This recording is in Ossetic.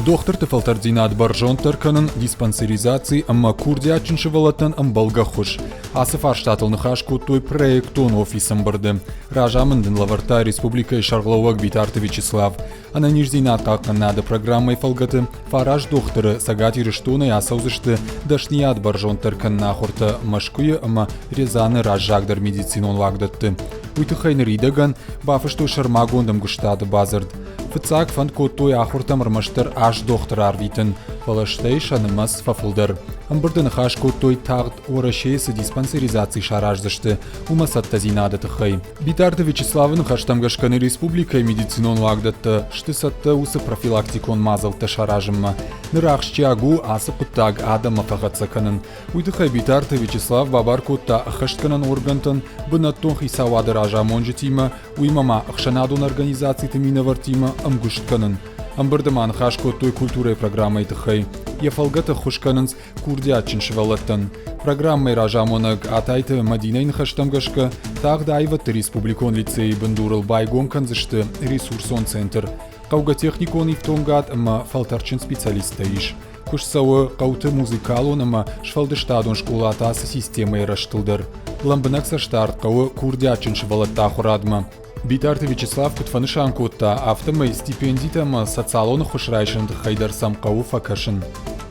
Дохтырты фӕлтӕрддзинад бӕрзонддӕр кӕнын, диспансеризаци ӕмӕ курдиатджын сывӕллӕттӕн ӕмбӕлгӕ ӕххуыс. Ацы фарстатыл ныхас кодтой проектон офисы ӕмбырды. Разамынд ын лӕвӕрдта республикӕйы сӕргълӕууӕг Битарты Вячеслав. Ӕнӕниздзинад хъахъхъӕнынады программӕйы фӕлгӕты фараст дохтыры Цӕгат Ирыстонӕй ацӕудзысты дӕсныйад бӕрзонддӕр кӕныны ахуыртӕ Мӕскуыйы ӕмӕ Рязаны раззагдӕр медицинон уагдӕтты. Уый тыххӕй ныридӕгӕн бафыстой сӕрмагонд ӕмгуыстады бадзырд. Фыццаг фӕнд кодтой ахуыртӕм ӕрмӕстдӕр аст дохтыры арвитын, фӕлӕ стӕй сӕ нымӕц фӕфылдӕр. Ӕмбырды ныхас кодтой тагъд Уӕрӕсейы цы диспансеризаци сараздзысты, уымӕ цӕттӕдзинады тыххӕй. Битарты Вячеславы ныхӕстӕм гӕсгӕ нӕ республикӕйы медицинон уагдӕттӕ сты цӕттӕ уыцы профилактикон мадзӕлттӕ саразынмӕ. Ныр ахсджиаг у ацы хъуыддаг адӕммӕ фӕхӕццӕ кӕнын. Уый тыххӕй Битарты Вячеслав бабар кодта ӕххӕстгӕнӕн органтӕн, бынӕттон хицауады разамонджытимӕ, уыимӕ ма ӕхсӕнадон организациты минӕвӕрттимӕ ӕмгуыст кӕнын. Ӕмбырды ма ныхас кодтой культурӕйы программӕйы тыххӕй. Йӕ фӕлгӕты ӕххуыс кӕнынц курдиатджын сывӕллӕттӕн. Программӕйы разамонӕг Атайты Мӕдинӕйы ныхӕстӕм гӕсгӕ, тагъд аивӕдты республикон лицейы бындурыл байгом кӕндзысты ресурсон центр. Хъӕугӕ техникон ифтонгад ӕмӕ фӕлтӕрдджын специалисттӕ ис. Куыст цӕуы хъӕуты музыкалон ӕмӕ сфӕлдыстадон скъолаты ацы системӕйы рӕзтыл дӕр. Лӕмбынӕг цӕстдард хъӕуы курдиатджын сывӕллӕтты ахуырадмӕ. Битарты Вячеслав куыд фӕнысан кодта, афтӕмӕй стипендитӕ ӕмӕ социалон ӕххуыс райсыны тыххӕй дӕр сӕм хъӕуы фӕкӕсын.